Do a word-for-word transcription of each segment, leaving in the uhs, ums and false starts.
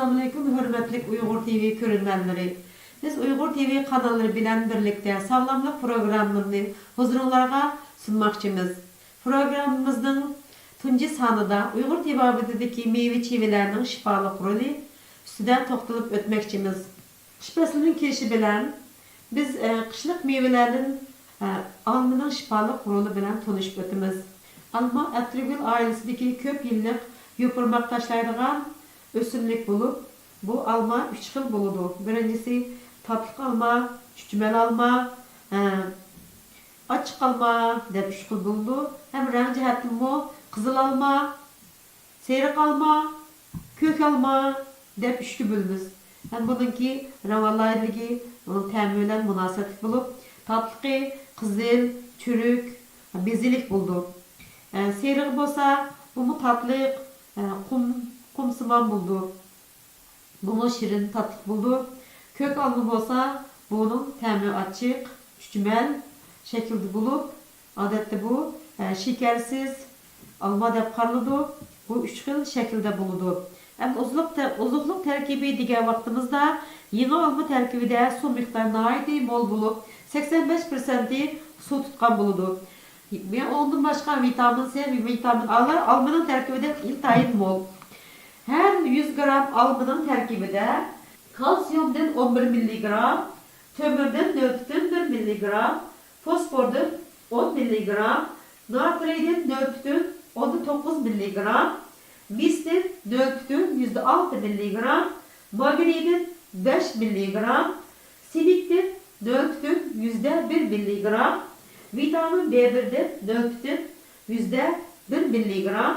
ئەسسالامۇئەلەيكۇم، ھۆرمەتلىك ئۇيغۇر تىۋى كۆرۈرمەنلىرى! بىز ئۇيغۇر تىۋى قاناللىرى بىلەن بىرلىكتە ساغلاملىق پروگراممىمىزنى ھۇزۇرۇڭلارغا سۇنماقچىمىز. پروگراممىمىزنىڭ تۇنجى سانىدا ئۇيغۇر تېبابىتىدىكى مېۋە-چىۋىلەرنىڭ شىپالىق رولى ئۈستىدە توختىلىپ ئۆتمەكچىمىز. قىش پەسلىنىڭ كېلىشى بىلەن بىز، ئە، قىشلىق مېۋىلەردىن، ئە، ئالمىنىڭ شىپالىق رولى بىلەن تونۇشۇپ ئۆتىمىز. ئالما ئەتىرگۈل ئائىلىسىدىكى كۆپ يىللىق يوپۇرماق تاشلايدىغان ئۆسۈملۈك بولۇپ، بۇ ئالما ئۈچ خىل بولىدۇ. بىرىنچىسى تاتلىق ئالما، چۈچۈمەل ئالما، ئە، ئاچچىق ئالما دەپ ئۈچ خىل بولىدۇ. ھەم رەڭ جەھەتتىنمۇ قىزىل ئالما، سېرىق ئالما، كۆك ئالما دەپ ئۈچكە بۆلىمىز. ھەم بۇنىڭكى رەڭ ئالاھىدىلىكى، ئۇنىڭ تەمى بىلەن مۇناسىۋەتلىك بولۇپ، تاتلىقى قىزىل، چۈرۈك، بېزىلىك بولىدۇ. ئە، سېرىقى بولسا، بۇمۇ تاتلىق، ئە، قۇم، قۇمسىمان بولىدۇ. بۇمۇ شېرىن تاتلىق بولىدۇ. كۆك ئالما بولسا، بۇنىڭ تەمى ئاچچىق، چۈچۈمەل شەكىلدە بولۇپ، ئادەتتە بۇ، ئە، شېكەرسىز ئالما دەپ قارىلىدۇ. بۇ ئۈچ خىل شەكىلدە بولىدۇ. ئەمدى ئوزۇقلۇق تە-، ئوزۇقلۇق تەركىبى دېگەن ۋاقتىمىزدا، يېڭى ئالما تەركىبىدە سۇ مىقدارى ناھايىتى مول بولۇپ، سەكسەن بەش پىرسەنتى سۇ تۇتقان بولىدۇ. ۋە ئۇنىڭدىن باشقا ۋىتامىن سى ۋە ۋىتامىن ئالار ئالمىنىڭ تەركىبىدە ئىنتايىن مول. ھەر يۈز گرام ئالمىنىڭ تەركىبىدە كالتسىيۇمدىن ئون بىر مىللىگرام، تۆمۈردىن نۆل پۈتۈن بىر مىللىگرام، فوسفوردىن ئون مىللىگرام، ناترىيدىن نۆل پۈتۈن ئوندىن توققۇز مىللىگرام، مىستىن نۆل پۈتۈن يۈزدە ئالتە مىللىگرام، ماگنىيدىن بەش مىللىگرام، سىنكتىن نۆل پۈتۈن يۈزدە بىر مىللىگرام، ۋىتامىن بې بىردىن نۆل پۈتۈن يۈزدە بىر مىللىگرام،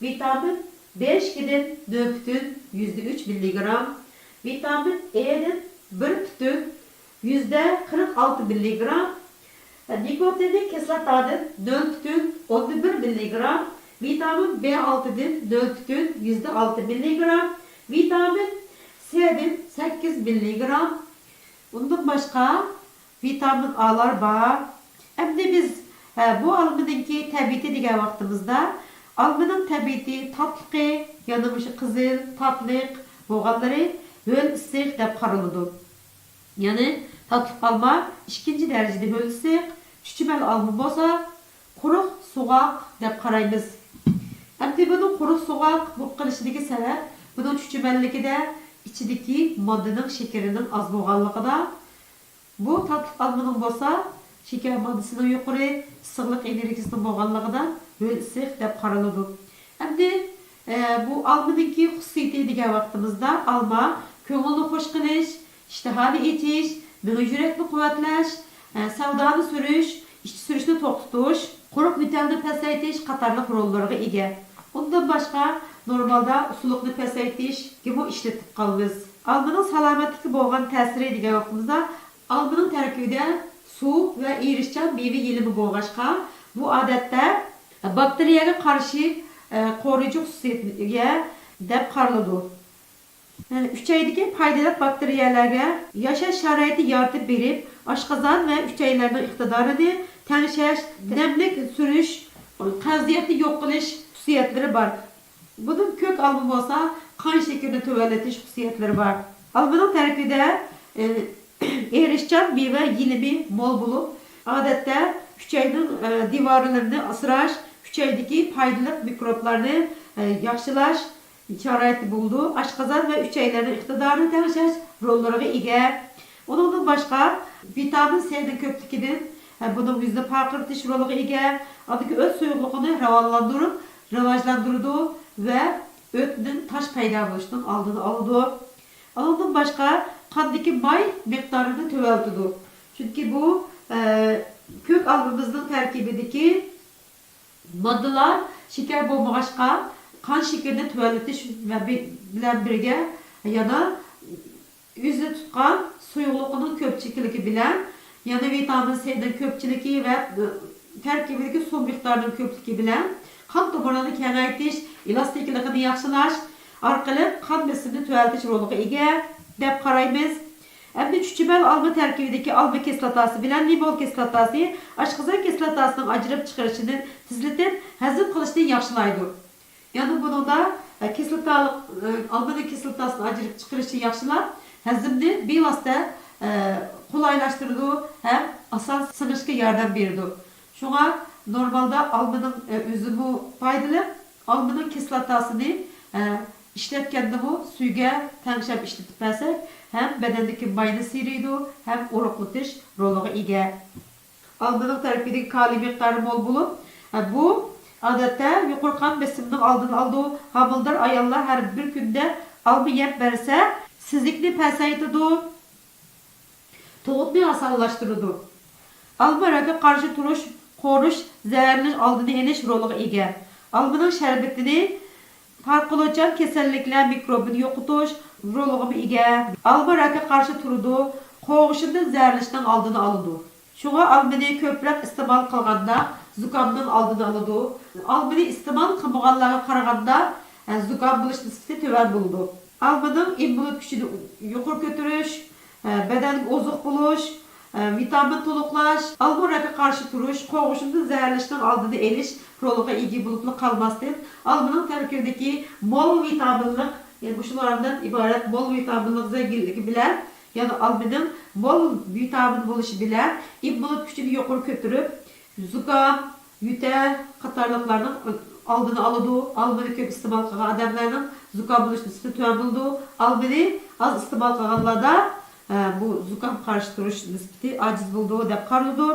ۋىتامىن بې ئىككىدىن نۆل پۈتۈن يۈزدە ئۈچ مىللىگرام، ۋىتامىن ئېدىن بىر پۈتۈن يۈزدە قىرىق ئالتە مىللىگرام، نىكوتىنلىق كىسلاتادىن نۆل پۈتۈن ئوندىن بىر مىللىگرام، ۋىتامىن بې ئالتىدىن نۆل پۈتۈن يۈزدە ئالتە مىللىگرام، ۋىتامىن سېدىن سەككىز مىللىگرام. ئۇندىن باشقا ۋىتامىن ئالار بار. ئەمدى بىز، ھە، بۇ ئالمىنىڭكى تەبىئىتى دېگەن ۋاقتىمىزدا، ئالمىنىڭ تەبىئىتى تاتلىقى، يەنە مۇشۇ قىزىل، تاتلىق بولغانلىرى ھۆل ئىسسىق دەپ قارىلىدۇ. يەنى تاتلىق ئالما ئىككىنچى دەرىجىدە ھۆل ئىسسىق، چۈچۈمەل ئالما بولسا قۇرۇق سوغۇق دەپ قارايمىز. ئەمدى بۇنىڭ قۇرۇق سوغۇق بولۇپ قېلىشىدىكى سەۋەب بۇنىڭ چۈچۈمەللىكىدە ئىچىدىكى ماددىنىڭ شېكىرىنىڭ ئاز بولغانلىقىدا، بۇ تاتلىق ئالمىنىڭ بولسا شېكەر ماددىسىنىڭ يۇقىرى، ئىسسىقلىق ئېنېرگىيىسىنىڭ بولغانلىقىدا ھۆل ئىسسىق دەپ قارىلىدۇ. ئەمدى، ئە، بۇ ئالمىنىڭكى خۇسۇسىيىتى دېگەن ۋاقتىمىزدا، ئالما كۆڭۈلنى خۇش قىلىش، ئىشتىھانى ئېچىش، مېڭە يۈرەكنى قۇۋۋەتلەش، ئە، سەۋدانى سۈرۈش، ئىچ سۈرۈشنى توختىتىش، قۇرۇق يۆتەلنى پەسەيتىش قاتارلىق روللىرىغا ئىگە. ئۇندىن باشقا، نورمالدا ئۇسسۇلۇقنى پەسەيتىشكىمۇ ئىشلىتىپ قالىمىز. ئالمىنىڭ سالامەتلىككە بولغان تەسىرى دېگەن ۋاقتىمىزدا، ئالمىنىڭ تەركىبىدە سۇ ۋە ئېرىشچان مېۋە يېلىمى بولغاچقا، بۇ ئادەتتە باكتېرىيەگە قارشى، ئە، قورۇيۇجى خۇسۇسىيەتكە ئىگە دەپ قارىلىدۇ. ئۈچەيدىكى پايدىلىق باكتېرىيەلەرگە ياشاش شارائىتى يارىتىپ بېرىپ، ئاشقازان ۋە ئۈچەيلەرنىڭ ئىقتىدارىنى تەڭشەش، نەملىك سۈرۈش، قەۋزىيەتنى يوق قىلىش خۇسۇسىيەتلىرى بار. بۇدىن كۆك ئالما بولسا قان شېكىرىنى تۆۋەنلىتىش خۇسۇسىيەتلىرى بار. ئالمىنىڭ تەركىبىدە، ئى، ئېرىشچان مېۋە يېلىمى مول بولۇپ، ئادەتتە ئۈچەينىڭ، ئى، دىۋارلىرىنى ئاسراش، ئۈچەيدىكى پايدىلىق مىكروبلارنى، ئى، ياخشىلاش شارائىتى بولىدۇ. ئاشقازان ۋە ئۈچەيلەرنىڭ ئىقتىدارىنى تەڭشەش روللىرىغا ئىگە. ئۇنىڭدىن باشقا، ۋىتامىن سىنىڭ كۆپلۈكىدىن، ئە، بۇنىڭ يۈزنى پارقىرىتىش رولىغا ئىگە. ئادەتتىكى ئۆت سۇيۇقلۇقىنى راۋانلاندۇرۇپ، راۋاجلاندۇرىدۇ ۋە ئۆتنىڭ تاش پەيدا بولۇشىنىڭ ئالدىنى ئالىدۇ. ئۇنىڭدىن باشقا، قاندىكى ماي مىقدارىنى تۆۋەنلىتىدۇ. چۈنكى بۇ، ئە، كۆك ئالمىمىزنىڭ تەركىبىدىكى ماددىلار شېكەر بولمىغاچقا، قان شېكىرىنى تۆۋەنلىتىش ۋە بى-، بىلەن بىرگە يەنە ئۆزىدە تۇتقان سۇيۇقلۇقىنىڭ كۆپچىلىكى بىلەن، يەنە ۋىتامىن سىنىڭ كۆپچىلىكى ۋە، ئى، تەركىبىدىكى سۇ مىقدارىنىڭ كۆپلۈكى بىلەن قان تومۇرىنى كېڭەيتىش، ئېلاستىكلىقىنى ياخشىلاش ئارقىلىق قان بېسىمىنى تۆۋەنلىتىش رولىغا ئىگە دەپ قارايمىز. ئەمدى چۈچۈمەل ئالما تەركىبىدىكى ئالما كىسلاتاسى بىلەن لىمون كىسلاتاسى ئاشقازان كىسلاتاسىنىڭ ئاجرىلىپ چىقىرىشىنى تېزلىتىپ، ھەزىم قىلىشنى ياخشىلايدۇ. يەنە بۇنىڭدا كىسلىتالىق، ئالمىنىڭ كىسلىتاسىنى ئاجرىتىپ چىقىرىشى ياخشىلاپ، ھەزىمنى بىۋاسىتە قولايلاشتۇرىدۇ ھەم ئاسان سىڭىشكە ياردەم بېرىدۇ. شۇڭا نورمالدا ئالمىنىڭ ئۆزىمۇ پايدىلىق. ئالمىنىڭ كىسلاتاسىنى ئىشلەتكەندىمۇ سۈيىگە تەڭشەپ ئىشلىتىپ بەرسەك، ھەم بەدەندىكى ماينى سىيرىيدۇ، ھەم ئورۇقلىتىش رولىغا ئىگە. ئالمىنىڭ تەركىبىدىكى كالىي مىقدارى مول بولۇپ، بۇ ئادەتتە يۇقىرى قان بېسىمىنىڭ ئالدىنى ئالىدۇ. ھامىلىدار ئاياللار ھەر بىر كۈندە ئالما يەپ بەرسە، سىزىكنى پەسەيتىدۇ، تۇغۇتنى ئاسانلاشتۇرىدۇ. ئالما راكقا قارشى تۇرۇش، قورۇش، زەھەرلىنىش ئالدىنى ئېلىش رولىغا ئىگە. ئالمىنىڭ شەربىتىنى پارقولوچان كېسەللىكلەر مىكروبىنى يوقىتىش رولىغىمۇ ئىگە. ئالما راكقا قارشى تۇرىدۇ، قوغۇشۇندىن زەھەرلىنىشنىڭ ئالدىنى ئالىدۇ. شۇڭا ئالمىنى كۆپرەك ئىستېمال قىلغاندا زۇكامنىڭ ئالدىنى ئالىدۇ. ئالمىنى ئىستېمال قىلمىغانلارغا قارىغاندا، ئە، زۇكام بولۇش نىسبىتى تۆۋەن بولىدۇ. ئالمىنىڭ ئىممۇنىتېت كۈچىنى يۇقىرى كۆتۈرۈش، ئە، بەدەنگە ئوزۇق بولۇش، ئە، ۋىتامىن تولۇقلاش، ئالما راكقا قارشى تۇرۇش، قوغۇشۇندىن زەھەرلىنىشنىڭ ئالدىنى ئېلىش رولىغا ئىگە بولۇپلا قالماستىن، ئالمىنىڭ تەركىبىدىكى مول ۋىتامىنلىق، يەنى مۇشۇلاردىن ئىبارەت مول ۋىتامىنلىق زەنگىنلىكى بىلەن يەنى ئالمىنىڭ مول ۋىتامىن بولۇشى بىلەن ئىممۇنىتېت كۈچىنى يۇقىرى كۆتۈرۈپ، زۇكام، يۆتەل قاتارلىقلارنىڭ ئالدىنى ئالىدۇ. ئالمىنى كۆپ ئىستېمال قىلغان ئادەملەرنىڭ زۇكام بولۇش نىسبىتى تۆۋەن بولىدۇ. ئالمىنى ئاز ئىستېمال قىلغانلاردا، ئە، بۇ زۇكام قارشى تۇرۇش نىسبىتى ئاجىز بولىدۇ دەپ قارىلىدۇ.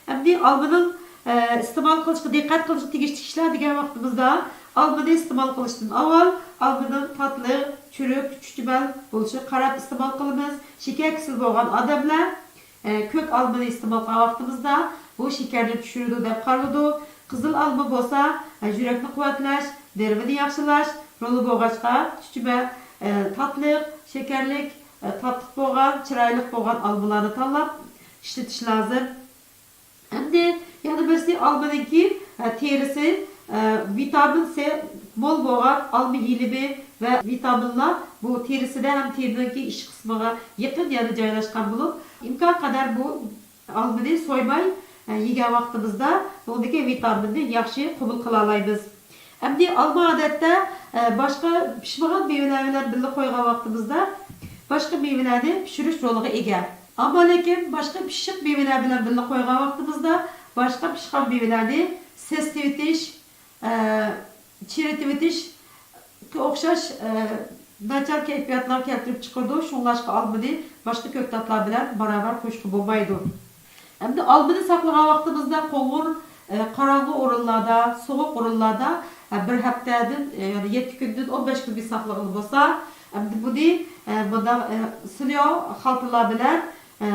ئەمدى ئالمىنىڭ، ئە، ئىستېمال قىلىشقا دىققەت قىلىشقا تېگىشلىك ئىشلار دېگەن ۋاقتىمىزدا، ئالمىنى ئىستېمال قىلىشتىن ئاۋۋال ئالمىنىڭ تاتلىق، چۈرۈك، چۈچۈمەل بولۇشىغا قاراپ ئىستېمال قىلىمىز. شېكەر كېسىلى بولغان ئادەملەر، ئە، كۆك ئالمىنى ئىستېمال قىلغان ۋاقتىمىزدا بۇ شېكەرنى چۈشۈرىدۇ دەپ قارىلىدۇ. قىزىل ئالما بولسا، ئە، يۈرەكنى قۇۋۋەتلەش، نېرۋىنى ياخشىلاش رولى بولغاچقا، چۈچۈمە، ئە، تاتلىق، شېكەرلىك، ئە، تاتلىق بولغان، چىرايلىق بولغان ئالمىلارنى تاللاپ ئىشلىتىش لازىم. ئەمدى يەنە بىرسى ئالمىنىڭكى، ئە، تېرىسى، ئە، ۋىتامىن سى مول بولغان ئالما يېلىمى ۋە ۋىتامىنلار بۇ تېرىسىدە ھەم تېرىنىڭكى ئىچ قىسمىغا يېقىن يەردە جايلاشقان بولۇپ، ئىمكان قەدەر بۇ ئالمىنى سويماي، ئە، يېگەن ۋاقتىمىزدا بۇندىكى ۋىتامىننى ياخشى قوبۇل قىلالايمىز. ئەمدى ئالما ئادەتتە، ئە، باشقا پىشمىغان مېۋىلەر بىلەن بىللە قويغان ۋاقتىمىزدا باشقا مېۋىلەرنى پىشۇرۇش رولىغا ئىگە. ئەمما لېكىن باشقا پىششىق مېۋىلەر بىلەن بىللە قويغان ۋاقتىمىزدا باشقا پىشقان مېۋىلەرنى سېسىتىۋېتىش، ئە، چىرىتىۋېتىشكە ئوخشاش، ئە، ناچار كەيپىياتلارغا كەلتۈرۈپ چىقىرىدۇ. شۇڭلاشقا ئالمىنى باشقا كۆكتاتلار بىلەن باراۋەر قويۇشقا بولمايدۇ. ئەمدى ئالمىنى ساقلىغان ۋاقتىمىزدا قوڭۇر، ئە، قاراڭغۇ ئورۇنلاردا، سوغۇق ئورۇنلاردا، ئە، بىر ھەپتىدىن، ئە، يەنى يەتتە كۈندىن ئون بەش كۈنگە ساقلىغىلى بولسا، ئەمدى بۇنى، ئە، مۇنداق، ئە، سىليو خالتىلار بىلەن، ئە،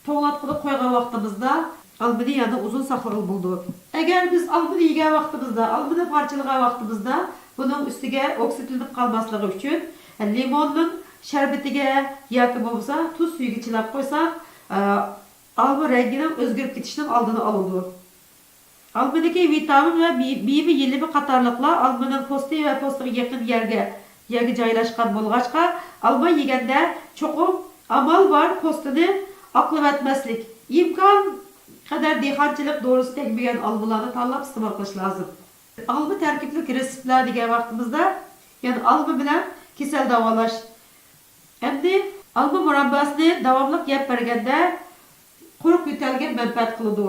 توڭلاتقۇدا قويغان ۋاقتىمىزدا ئالمىنى يەنە ئۇزۇن ساقلىغىلى بولىدۇ. ئەگەر بىز ئالمىنى يېگەن ۋاقتىمىزدا، ئالمىنى پارچىلىغان ۋاقتىمىزدا بۇنىڭ ئۈستىگە ئوكسىدلىنىپ قالماسلىقى ئۈچۈن، ئە، لىموننىڭ شەربىتىگە ياكى بولمىسا تۇز سۈيىگە چىلاپ قويساق، ئە، ئالما رەڭگىنىڭ ئۆزگىرىپ كېتىشىنىڭ ئالدىنى ئالىدۇ. ئالمىدىكى ۋىتامىن ۋە مېۋە يېلىمى قاتارلىقلار ئالمىنىڭ پوستى ۋە پوستىغا يېقىن يەرگە، يەرگە جايلاشقان بولغاچقا، ئالما يېگەندە چوقۇم ئامال بار پوستىنى ئاقلىۋەتمەسلىك، ئىمكان قەدەر دېھقانچىلىق دورىسى تەگمىگەن ئالمىلارنى تاللاپ ئىستېمال قىلىش لازىم. ئالما تەركىبلىك رېتسېپلار دېگەن ۋاقتىمىزدا، يەنى ئالما بىلەن كېسەل داۋالاش. ئەمدى ئالما مۇرابباسىنى داۋاملىق يەپ بەرگەندە، قۇرۇق يۆتەلگە مەنپەئەت قىلىدۇ.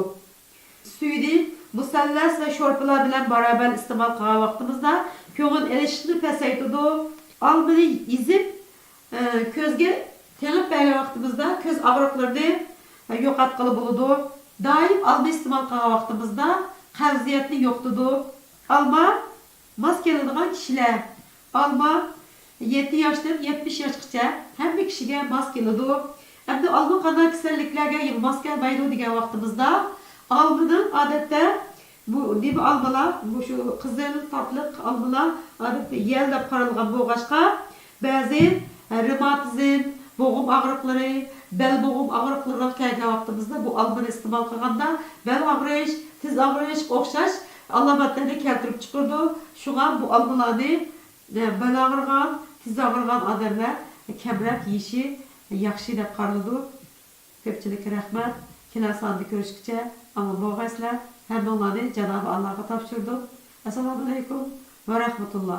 سۈيىنى مۇسەللەس ۋە شورپىلار بىلەن باراۋەر ئىستېمال قىلغان ۋاقتىمىزدا كۆڭۈل ئېلىشنى پەسەيتىدۇ. ئالمىنى ئېزىپ، ئە، كۆزگە تېڭىپ بەرگەن ۋاقتىمىزدا كۆز ئاغرىقلىرىنى، ئە، يوقاتقىلى بولىدۇ. دائىم ئالما ئىستېمال قىلغان ۋاقتىمىزدا قەۋزىيەتنى يوقىتىدۇ. ئالما ماس كېلىدىغان كىشىلەر. ئالما يەتتە ياشتىن يەتمىش ياشقىچە ھەممە كىشىگە ماس كېلىدۇ. ئەمدى ئالما قانداق كېسەللىكلەرگە ماس كەلمەيدۇ دېگەن ۋاقتىمىزدا، ئالمىنىڭ ئادەتتە بۇ نېمە ئالمىلار، مۇشۇ قىزىل تاتلىق ئالمىلار ئادەتتە يەل دەپ قارالغان بولغاچقا، بەزى رېماتىزم، بوغۇم ئاغرىقلىرى، بەل بوغۇم ئاغرىقلىرىغا كەلگەن ۋاقتىمىزدا بۇ ئالمىنى ئىستېمال قىلغاندا بەل ئاغرىش، تىز ئاغرىشقا ئوخشاش ئالامەتلەرنى كەلتۈرۈپ چىقىرىدۇ. شۇڭا بۇ ئالمىلارنى، ئە، بەل ئاغرىغان، تىز ئاغرىغان ئادەملەر كەمرەك يېيىشى ياخشى دەپ قارىلىدۇ. كۆپچىلىككە رەھمەت. كېلەر ساندا كۆرۈشكىچە ئامان بولغايسىلەر. ھەممىڭلارنى جانابى ئاللاغا تاپشۇردۇم. ئەسسالامۇئەلەيكۇم ۋە رەھمەتۇللا.